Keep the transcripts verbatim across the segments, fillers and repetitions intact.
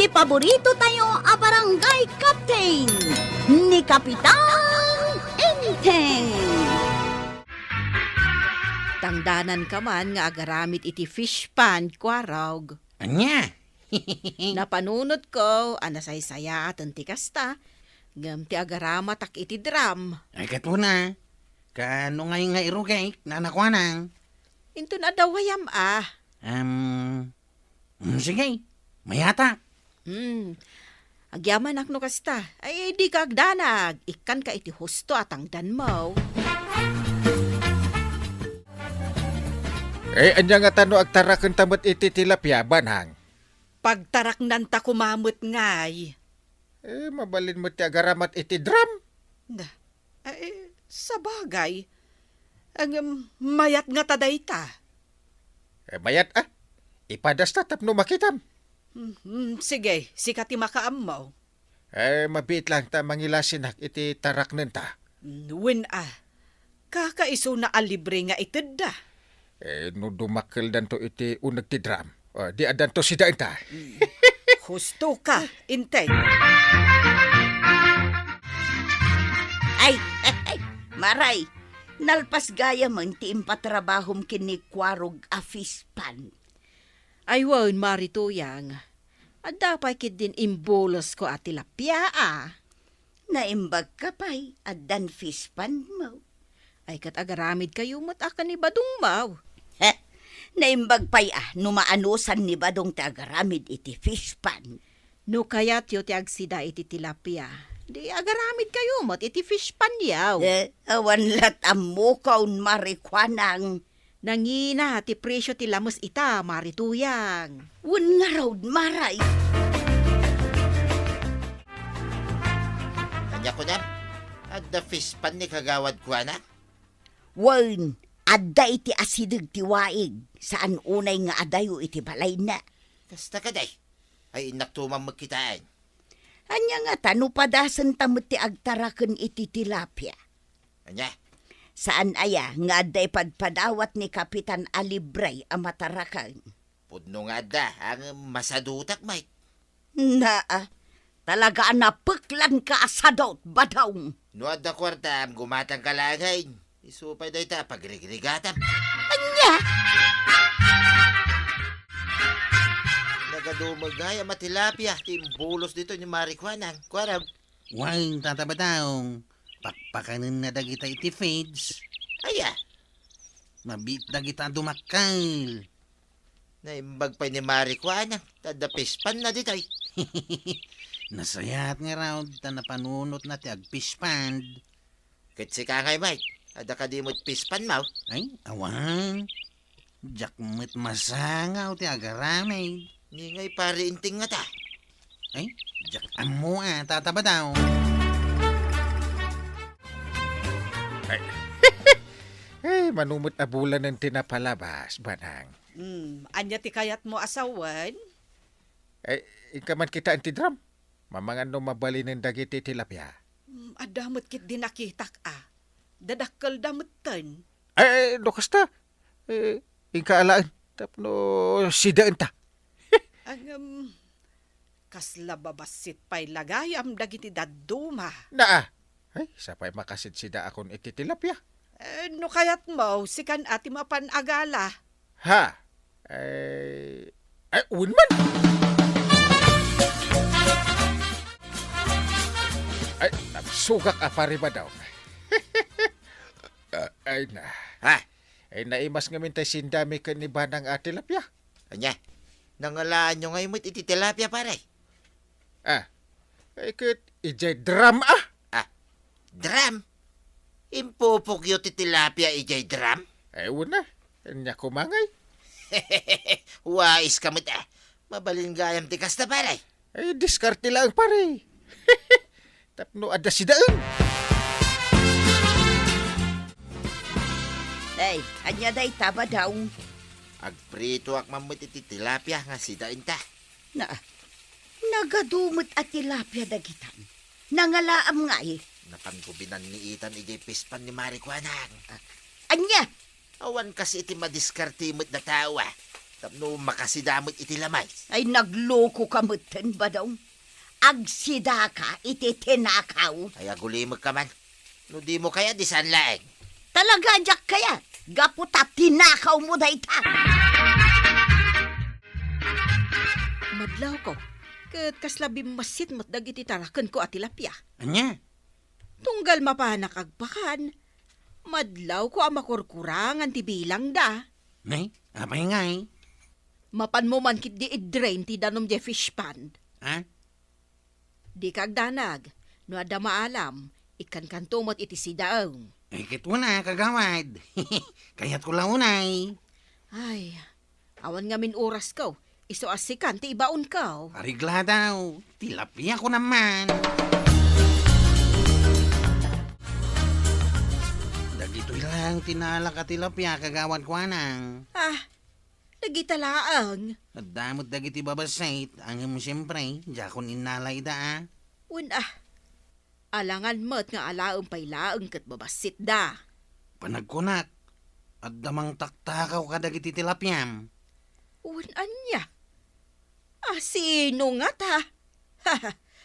Paborito tayo a barangay captain, ni Kapitan Enteng. Tangdanan ka man nga agaramid iti fish pond, Kuarog. Ania? Napanunotko a nasaysayaaten ti kasta, ngem ti agaramatak iti drum. Ay, ket una, kaano ngay nga irugek, Nana Kuanang? Inton adda wayam a. Am, mm, sige, mayata. Hmm. Agyamanak no kasta. Ay, dika agdanag. Ikkanka iti husto a tangdanmo. Eh, ania ngata no agtarakenta met iti tilapia, Banang? Pagtaraknanta koma met ngay. Eh, mabalin met ti agaramat iti drum. Na, eh, sabagay. Ngem, mayat ngata dayta. Eh, mayat a. Ipadasta tapno makitam. Hmm, hmm, sige, sika ti makaammo. Eh, mabiit laeng ta mangilasinak iti taraknenta. Hmm, wen a. Kakaisuna a libre nga itedda. Eh, no dumakkeldanto iti uneg ti drum, oh, di addanto sidaenta. Hmm. Husto ka, Enteng. Ay, ay, ay, Maray, nalpas gayamen ti impatrabahom ken ni Kuarog a fish pond. Ay wen, Mari Tuyang, adda pay ketdin imbulosko a tilapia a. Naimbagka pay, addan fish pondmo. Ay ket agaramidkayo met a ken ni badongmo. He, naimbag pay a no maanosan ni badong ti agaramid iti fish pond. No kayatyo ti agsida iti tilapia, di agaramidkayo met iti fish pondyo. Eh, awan lat ammokon, Mari Kuanang. Nangina ti presio ti lames ita, Mari Tuyang. Wen ngarud, Maray. Ania kunam? Adda fish pond ni Kagawad Kuanang? Wen, adda iti asideg ti waig, saan unay nga adayo iti balayna. Kasta kadi? Ay, innakto man met kitaen. Ania ngata no padasenta met ti agtaraken iti tilapia? Ania? Saan aya nga adda ipadpadawat ni Kapitan a libre a mataraken? Pudno nga adda, ngem masadutak met. Naa, talaga a napeklanka a sadut, Badong. No adda kuartam, gumatangka laengen. Isu pay dayta a pagrigrigatam. Ania? Nagadumeggayam a tilapia ti imbulos ditoy ni Mari Kuanang. Kuarog. Wen, Tata Badong, pakpakanenna dagita iti feeds. Aya? Mabiit dagita a dumakkel. Naimbag pay ni Mari Kuanang, ta adda fish pond na ditoy. Nasayaat ngarud ta napanunotna ti ag-fish pond. Ket sika ngay met, adda kadi met fish pondmo? Ay, awan. Diak met masangaw ti agaramid. Ni ngay Pari Enteng ngata? Ay, diak ammo a, Tata Badong. Ay. Ay, mano met a bulanen ti napalabas, Banang. Hmm, ania ti kayatmo a sawen? Ay, inka man kitaen ti drum. Mamangan no mabalinen dagiti tilapia. Hmm, adda met ketdi nakitak a. Dadakkelda metten. Ay, ay, no kasta, eh, inka alaen tapno sidaenta. Ngem, kasla babassit pay la gayam dagiti dadduma. Naa. Ay, sapay makasidsidaakon iti tilapia. Eh, no kayatmo, sikan a ti mapan agala. Ha? Ay, ay, wen man. Ay, nabsugak a Pari Badong. Ah, ay na. Ha? Ay, naimas ngamin tay sindami ken ni Banang a tilapia. Ania? Nangalaanyo ngay met iti tilapia, pare? Ah, ay ket idiay drum a. Ah, drum? Impupokyo ti tilapia idiay drum? Ay, wen a. Ania koma ngay? Wais ka met a. Mabalin gayam ti kasta, pare. Ay, diskarte laeng, pare. Tapno adda sidaen. Ay, ania dayta, Badong? Agpritoak man met iti tilapia nga sidaenta. Na, nagadu met a tilapia dagitan. Nangalaam ngay. Napanko binanniitan idiay fish pond ni Mari Kuanang. Ah, ania? Awan kas iti madiskarte met a tao, a. Tapno makasida met iti lamay. Ay, naglokoka metten, Badong. Agsidaka iti tinakaw. Ay, agulimekka man. No dimo kayat, di saan laeng. Talaga, diak kayat. Gapu ta tinakawmo dayta. Madlawko, ket kasla bimmassit met dagiti tarakenko a tilapia. Ania? Tunggal mapanak agpakan, madlawko a makurkurangan ti bilangda. Nay, apay ngay? Mapanmo man ketdi i-drain ti danum diay fish pond. Ha? Dika agdanag, no adda maalam, ikkankanto met iti sidaem. Ay, ket una, kagawad. Kayatko la unay. Ay, awan ngamin orasko, isu a sikan ti ibaonko. Aregladaw, tilapiako naman. Dagitoy lang tinalak a tilapia, kagawad Kuanang. Ah, dagita laeng. Adda met dagiti babassit, ngem siyempre, diakon innala ida, a. Wen, ah, alangan met nga alaem pay laeng ket babassitda. Panagkunak, adda mangtaktakaw kadagiti tilapiam. Wen, ania? A, sino ngata?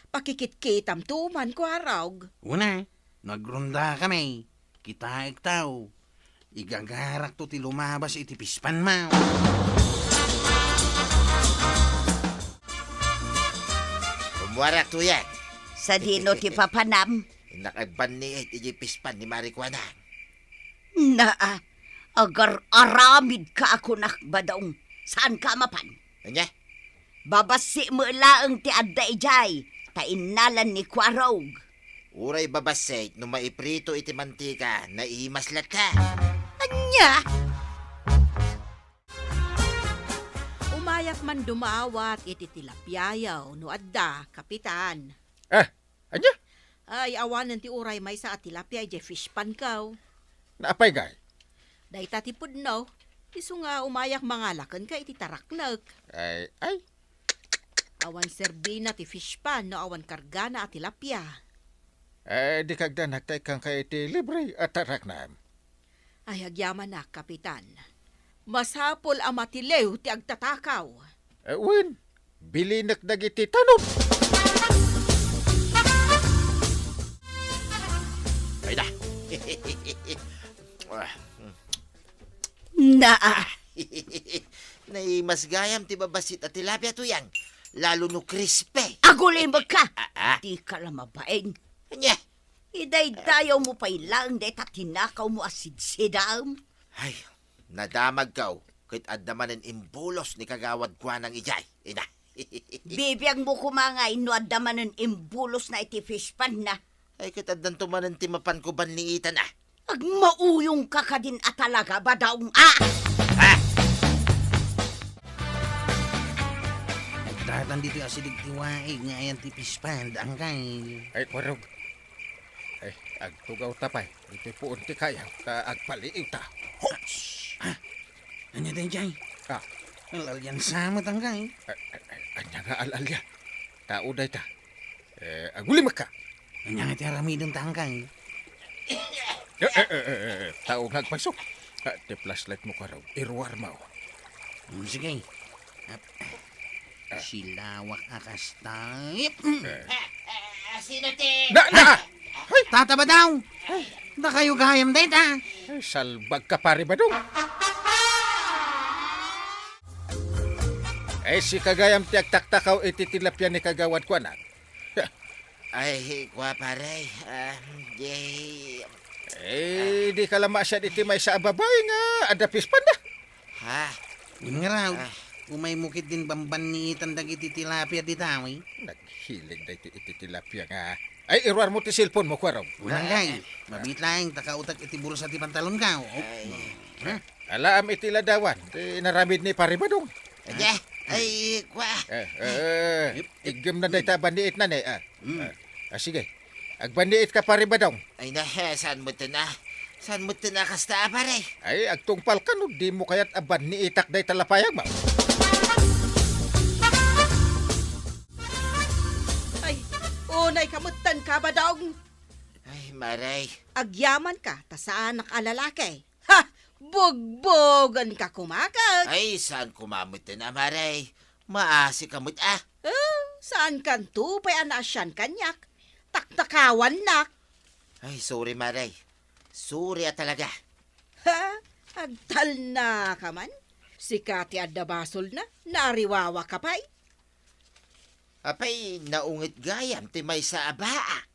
Pakikitkitamto man, Kuarog. Una, nagrondakami. Kitaekto. Igagarakto ti lumabas iti fish pond mo. Ummuarak, Tuyang. Sadino ti papanam? Innak agbanniit iti fish pond ni Mari Kuanang. Naa, agar-aramidka a kunak, Badong. Saanka a mapan? Ania? Babassit met laeng ti adda idiay, ta innalan ni Kuarog. Uray babassit no maiprito iti mantika, naimas latta. Ania? Umayak man dumawat iti tilapiayo no adda, Kapitan. Ah, ania? Ay, awanen ti uray maysa a tilapia idiay fish pondko. Naapay ngay? Dayta ti pudno, isu nga umayak mangala kenka iti taraknek. Ay, ay. Awan serbina ti fish pond no awan kargana a tilapia. Eh, dika agdanag ta ikkanka iti libre a taraknam. Ay, agyamanak, Kapitan. Masapul a matiliw ti agtatakaw. Eh, wen, bilinek dagiti tanod. Ay da. Naa. Naimas gayam ti babassit a tilapia, Tuyang. Lalo no crispy. Agulimekka. Ah, ah. Dika la mabain. Ania? Idaydayawmo pay laeng dayta tinakawmo a sidsidaem. Ay, nadamagko ket adda manen imbulos ni Kagawad Kuanang idiay, ina. Bibiagmo koma ngay no adda manen imbulosna iti fish pond na. Ay, ket addanto manen ti mapanko banniitan, a. Agmauyongka kadin a talaga, Badong, a! Ah! Agdatan ditoy asideg ti waig nga ayan ti fish pond, angkay. Ay, Kuarog. Ay, agtugawta pay. Iti puon ti kayaw, ta agpaliiwta. Hops! Ah, ania daydiay? Ah. Al-alian sa met, angkay. Ay, ay, ay, ania nga al-alia? Tao dayta. Eh, agulimekka. Ania nga ti aramidenta, angkay? Eh, eh, eh, eh, eh, tao nga agpayso. Ah, ti flashlight mo, Kuarog. Iruar mo. Hmm, sige. Ap-, ah. Silawak a kasta. Yep. Eh. Ah, ah, sino ti? Na, na! Ay! Tata Badong! Ay. Dakayo gayam dayta. Ay, salbag ka, Pare Badong. Ay, sika gayam ti agtaktakaw iti tilapia ni Kagawad Kuanang. Ay, kua, pare. Ah, di, eh, ah, dika la maasian iti maysa a babai nga adda fish pond da. Ha? Wen ngarud, ah, umaymo ketdin bambanniitan dagiti tilapia dita, wi? Naghilig daytoy iti tilapia nga. Ay, iruar mo ti cellphone mo, Kuarog. Wen, angkay. Ah, ah. Mabiit laeng ta kautek iti bulsa ti pantalonko. Oh. Ay. Hmm. Ha? Alaam iti ladawan ti inaramid ni Pare Badong. Adi, ay, kua. Eh, eh, eh, iggem na dayta a banniitna, ne, ah. Mm. Ah, ah, sige. Agbanniit ka, Pare Badong. Ay, na, eh, saan mo ito na? Saan mo ito na kasta, pare? Ay, agtungpal ka no di mo kayat a banniitak dayta lapayag mo. Ay, unay ka met, Pare Badong. Ay, maray. Agyaman ka, ta saanak a lalaki. Ha! Bugbogenka koma ket. Ay, saan koma metten a, Mare? Maasika met a. Eh, saankanto pay a naasian kaniak? Taknakawannak. Ay, sorry, Mare. Sorry a talaga. Ha? Agtalnaka man? Sika ti adda basolna, naariwawaka pay. Apay, naunget gayam ti maysa a baak.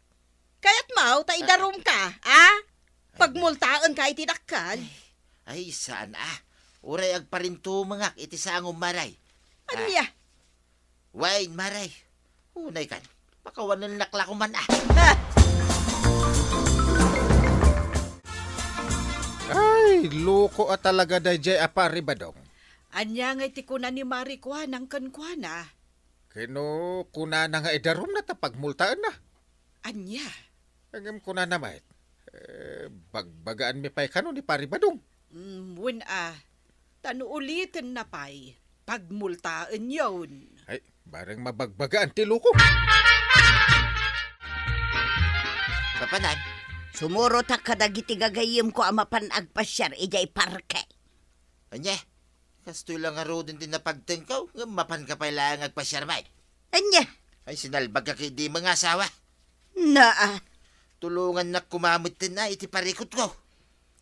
Kayatmo ta idarumka, a? Pagmultaenka iti dakkel. Ay, saan a. Uray agparintumengak iti sangom, Mare. Ania? Wen, Mare. Unay kan. Pakawanennak la koman a. Ah! Ay, loko a talaga daydiay a Pari Badong. Ania ngay ti kuna ni Mari Kuanang kenkuana? Ken no kunana nga idarumna ta pagmultaenna. Ania? Ngem kunana met, eh, bagbagaanmi pay kano ni Pari Badong. Mm, wen a. Ta no ulitenna pay, pagmultaenyon. Ay, bareng mabagbagaan ti loko. Mapanan, sumurotak kadagiti gagayyemko a mapan agpasiar idiay parke. Ania? Kastoy la ngaruden ti napagtengko, ngem mapanka pay laeng agpasiar met. Ania? Ay, sinalbagka ket di mangasawa. Naa. Tulongannak koma metten a iti parikutko.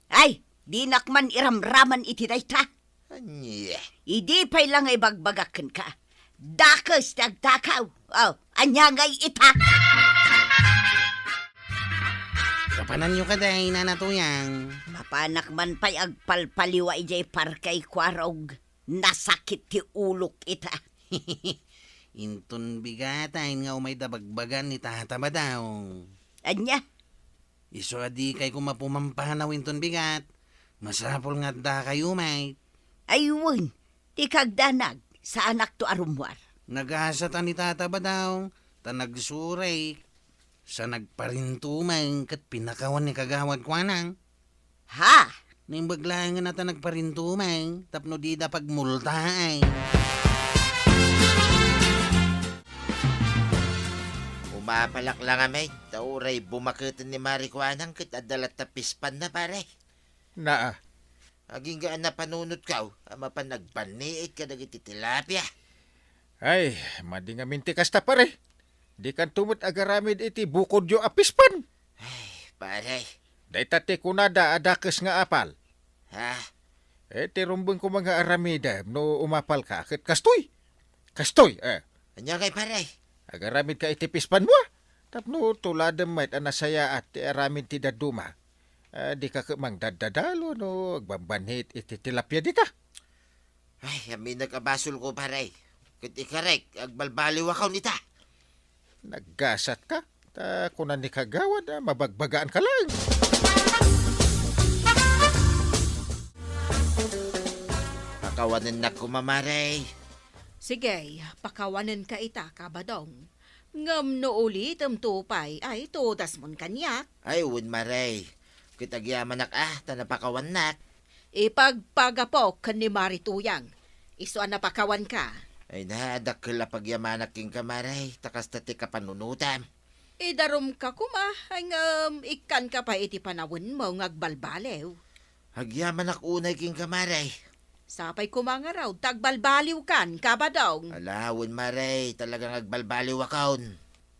Ay, dinak man iramraman iti dayta. Ania? Idi pay la nga ibagbagak kenka. Dakes ti agtakaw. Oh, ania ngay ita? Kapananyo kadi, Nana Tuyang? Mapanak man pay agpalpaliwa idiay parkay, Kuarog. Nasakit ti ulok ita. Inton bigat a nga umayda bagbagaan ni Tata Badong. Ania? Isu a dikay koma pumampanaw inton bigat, masapul nga addakayo met. Ay wen, ti kagdanag, saanakto a rummuar. Nagasat a ni Tata Badong, ta nagsuray, sa nagparintumeng ket pinakawan ni Kagawad Kuanang. Ha? Naimbag laengen a ta nagparintumeng tapno dida pagmultaen. Umapalak la ngamin, ta uray bumaketen ni Mari Kuanang ket adda latta pispanna, pare. Naa. Agingga a napanunotko a mapan agbanniit kadagiti tilapia. Ay, madi ngamin ti kasta, pare. Dikanto met agaramid iti bukodyo a pispan. Ay, pare. Dayta ti kunada a dakes nga apal. Ha? Eh, ti rumbeng koma nga aramidem no umapalka, ket kastoy. Kastoy, eh. Ania ngay, pare? Agaramidka iti pispanmo, a? Tapno tuladem met a nasayaat ti aramid ti dadduma. Ah, dika ket mangdaddadalo no agbambanit iti tilapia dita. Ay, aminek a basolko, pare. Ket ikarek, agbalbaliwakon ita. Naggasatka, ta kuna ni Kagawad a mabagbagaanka laeng. Pakawanennak koma, mare. Sige, pakawanenka ita, Kabadong. Ngem no ulitemto pay, ay tudasmon kaniak. Ay, wen, mare. Ket agyamanak a ta napakawannak. Ipagpagapok ken ni Mari Tuyang. Isu a napakawanka. Ay na, dakkel a pagyamanak kenka, mare, ta kasta ti kapanunotam. Idarumka koma, ngem ikkanka pay iti panawenmo nga agbalbaliw. Agyamanak unay kenka, mare. Sapay koma ngarud ta agbalbaliwkan, Kabadong. Ala, wen, mare, talagang agbalbaliwakon.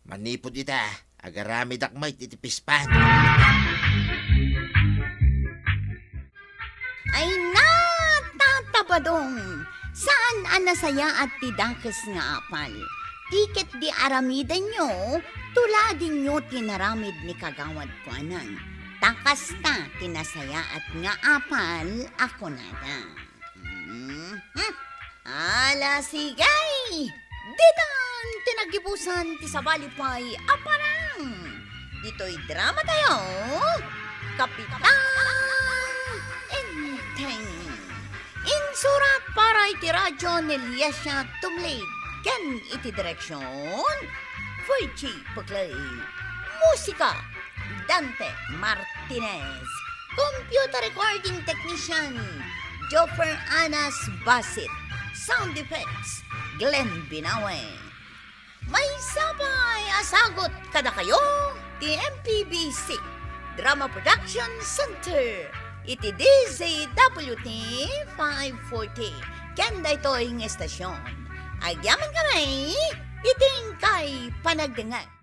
Manipud ita, agaramidak met iti pispan. Ay na, Tata Badong! Saan a nasayaat ti dakes nga apal. Ti ketdi aramidenyo, tuladenyo ti naramid ni Kagawad Kuanang. Ta kasta ti nasayaat nga apal a kunada. Mhm. Ala, sige! Ditan ti naggibusan ti sabali pay a parang. Ditoy dramatayo, Kapitan Enteng. Insurat para iti radyo ni Liesia Tumlid ken iti direksion, Virgie Peclay. Musika, Dante Martinez. Computer recording technician, Joffer Anas Basit. Sound effects, Glenn Binawe. Maysa pay a sagut kadakayo ti M P B C Drama Production Center. iti D Z W T five forty ken daytoy nga estasyon. Agyamankami iti inkay panagdengngeg.